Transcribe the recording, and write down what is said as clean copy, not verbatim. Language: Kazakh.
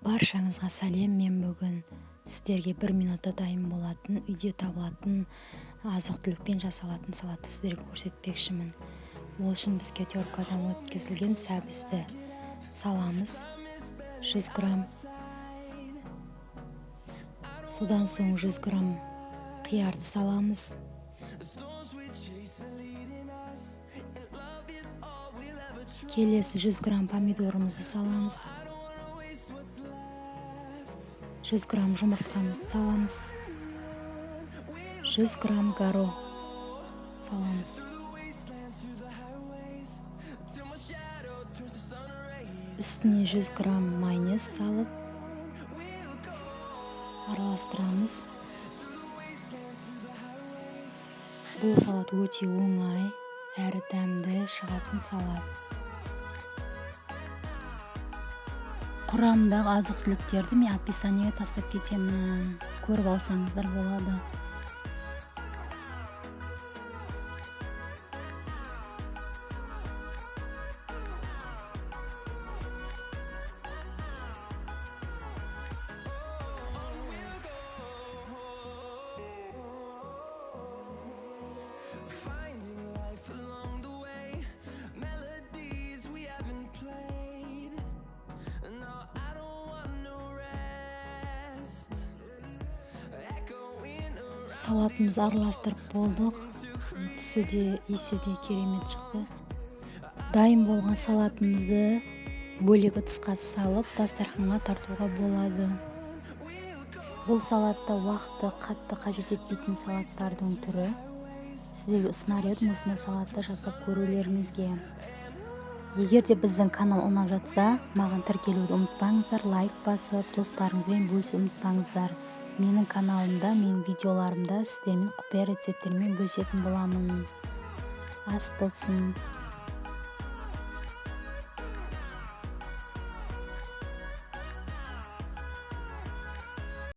Баршаңызға сәлем. Мен бүгін сіздерге бір минутта дайын болатын, үйде табылатын азық-түлікпен жасалатын салатты сіздерге көрсетпекшімін. Ол үшін бізге теркадан өткізілген сәбізді саламыз, 100 грамм. Содан соң 100 грамм қиярды саламыз. Келесі 100 грамм помидорымызды саламыз. 100 грамм жұмыртқамызды саламыз. 100 грамм горох саламыз. Үстіне 100 грамм майонез салып араластырамыз. Бұл салат өте оңай әрі дәмді шығатын салат. Құрамындағы азық-түліктерді мен описаниеге тастап кетемін. Көріп алсаңыздар болады. Салатымызды араластырып болдық. Түсі де, иісі де керемет шықты. Дайын болған салатымызды бөлек ыдысқа салып, дастарханға тартуға болады. Бұл салатта уақытты қатты қажет етпейтін салаттардың түрі. Сіздерге ұсынар едім осындай салатты жасап көрулеріңізге. Егер де біздің канал ұнап жатса, маған тіркелуді ұмытпаңыздар, лайк басып, достарыңызбен бөлісуді ұмытпаңыздар. Менің каналымда, менің видеоларымда сіздермен құпия рецепттермен бөлісетін боламын. Ас болсын.